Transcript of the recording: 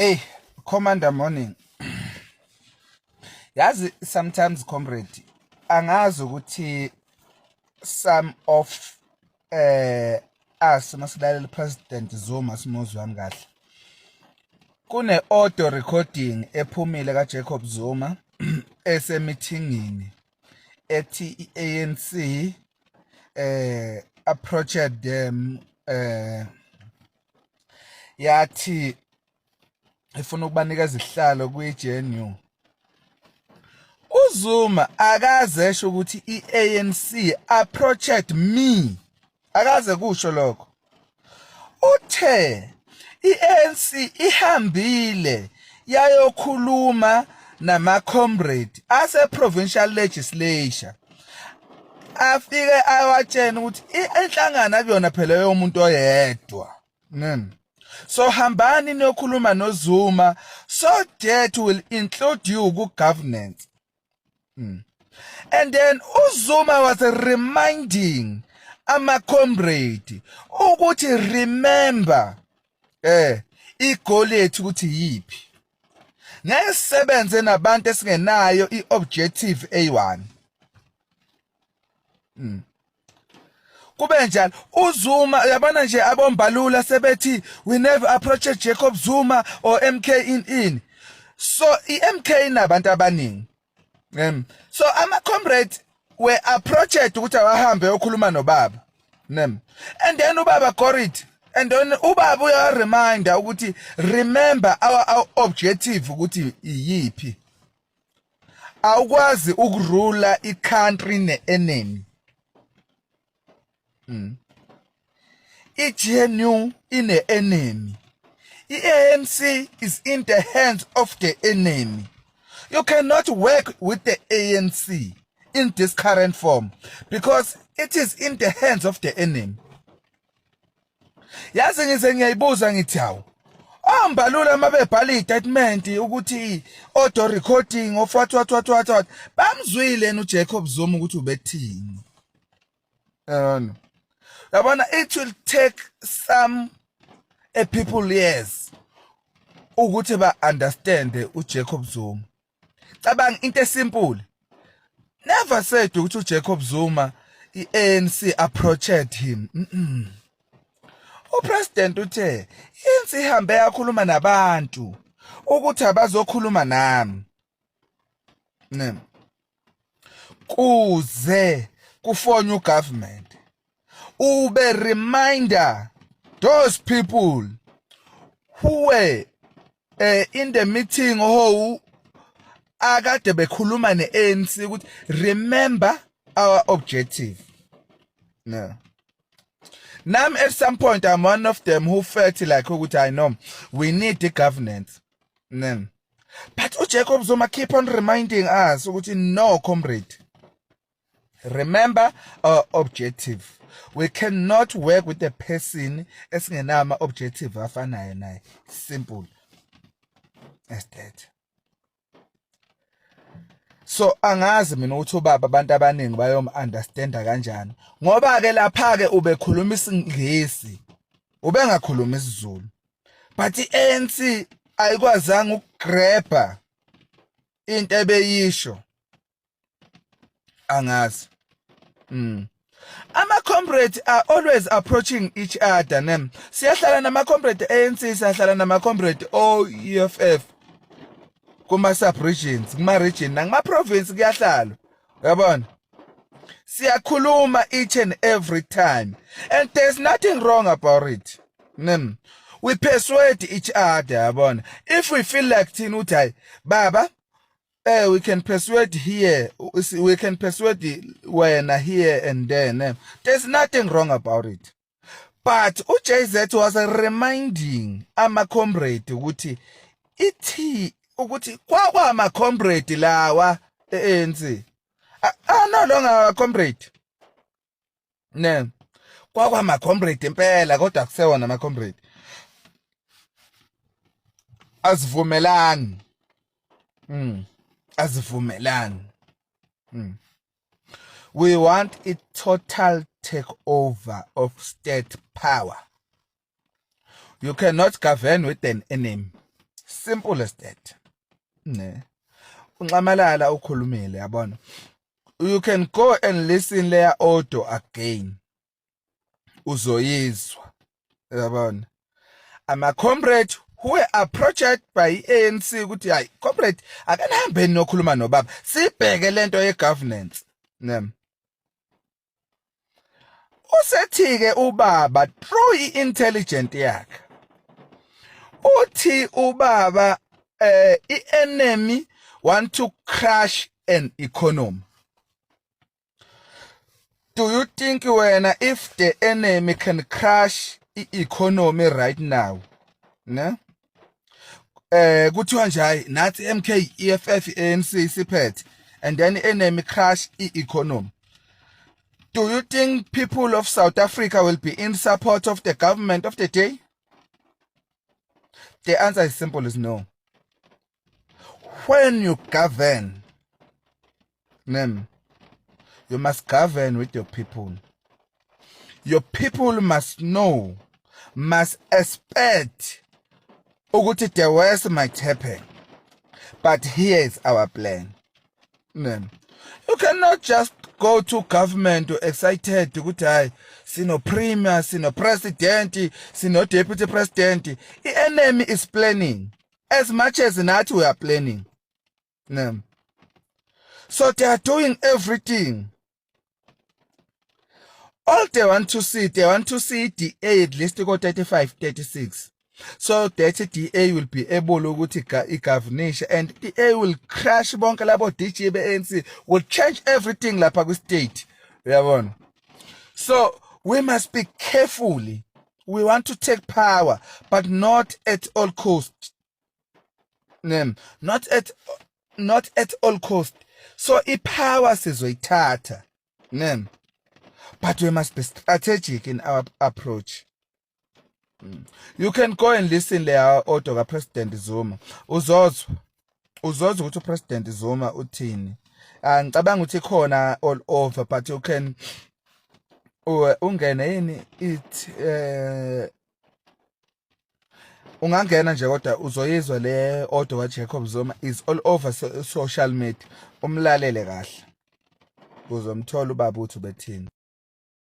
Hey, Commander Morning. Yazi sometimes comrade angazi ukuthi some of us masilalela President Zuma simuzwa wami kahle. Kune audio recording ephumile kaJacob Zuma esemithingini ethi ANC approached them yathi ifuna ukubanikeza isihlalo kwi-GNU. uZuma akazesho ukuthi i-ANC approached me, akaze kusho lokho. Uthe i-ANC ihambile yayokhuluma nama-comrade ase-provincial legislature, afike awatshena ukuthi inhlangano akuyona phela yomuntu oyedwa. So hambani niyokhuluma noZuma so that will include you ku-governance. And then uZuma was reminding ama-comrade ukuthi remember igoli lethu ukuthi yiphi. Ngeke sisebenze nabantu esingenayo i-objective A1. Kube njalo uZuma yabona nje abombalula sebethi we never approached Jacob Zuma or MK in. So i-MK inabantu abaningi. So ama-comrades were approached ukuthi awahambe yokhuluma nobaba. And then ubaba Gorit, and then ubaba uya-reminder ukuthi remember our objective ukuthi iyiphi. Awukwazi ukurula i-country ne-enemy. I-GNU ine-enemy. I-ANC is in the hands of the enemy. You cannot work with the ANC in this current form because it is in the hands of the enemy. Yazi ngize ngiyayibuza ngithi hawu ombalula mabebhala i-statement ukuthi audio recording of what bamzwile uJacob Zuma ukuthi ubethini. Yabona it will take some people years ukuthi ba understand uJacob Zuma. Cabanga into simple. Never said ukuthi uJacob Zuma i-ANC approached him. Upresident uthe ANC ihambe yakhuluma nabantu ukuthi abazokhuluma nami. Kuze kufonywe ugovernment. Ube reminder those people who were in the meeting who akade bekhuluma ne-ANC ukuthi remember our objective. Now at some point I'm one of them who felt like ukuthi I know we need the governance. But uJacob Zuma keep on reminding us ukuthi no comrade, remember our objective. We cannot work with a person esingenama objective afanayo naye. Simple as that. So angazi mina ukuthi ubaba abantu abaningi bayom-understanda kanjani ngoba ke lapha ke ubekhuluma isingisi ubengakhuluma isiZulu, but i-ANC ayikwazanga ukugrabha into ebeyisho. Angazi. Ama-comrades are always approaching each other. Siyahlala nama-comrade ANC, siyahlala nama-comrade OEFF kuma-sub-regions, kuma-region, nakuma-province kuyahlala. Yabona? Siyakhuluma each and every time. And there's nothing wrong about it. We persuade each other, yabona. If we feel like thina uthi baba, we can persuade here, we can persuade wena here and then. There's nothing wrong about it. But uJZ was reminding ama-comrade ukuthi ithi ukuthi ama-comrade lawa ANC no longer comrade. Ama-comrade impela kodwa kusewona ama-comrade. Asivumelani. Asivumelani. We want a total takeover of state power. You cannot govern with an enemy. Simple as that. Ne. uNxamalala ukhulumile yabona. You can go and listen leya audio again. Uzoyizwa. Yabona. Ama comrade who were approached by ANC ukuthi hayi comrade akanihambe nokhuluma nobaba sibheke lento ye governance. Ne. Usethi-ke ubaba through i-intelligent yakhe uthi ubaba i-enemy want to crash an economy. Do you think wena if the enemy can crash i-economy right now ne kuthiwa nje hayi nathi MK EFF ANC siphethe and then enemy crash i-economy? Do you think people of South Africa will be in support of the government of the day? The answer is simple as no. When you govern, you must govern with your people. Your people must know, must expect ukuthi the worst might happen. But here is our plan. You cannot just go to government excited ukuthi hayi sino premier, sino president, sino deputy president. The enemy is planning as much as nathi we are planning. So they are doing everything. All they want to see DA at least go 35, 36. So that DA will be able to governance and DA will crash bonke labo DJ ANC, will change everything lapha ku state. Uyabona? So we must be careful. We want to take power, but not at all cost. Not at all cost. So power sizoyithatha. But we must be strategic in our approach. You can go and listen leya audio ka President Zuma. Uzozwa ukuthi uPresident Zuma uthini. Ngicabanga ukuthi khona all over, but you can ungene yini ungangena nje kodwa uzoyizwa le audio ka Jacob Zuma is all over social media. Umlalele kahle uzomthola ubaba uthi bethini.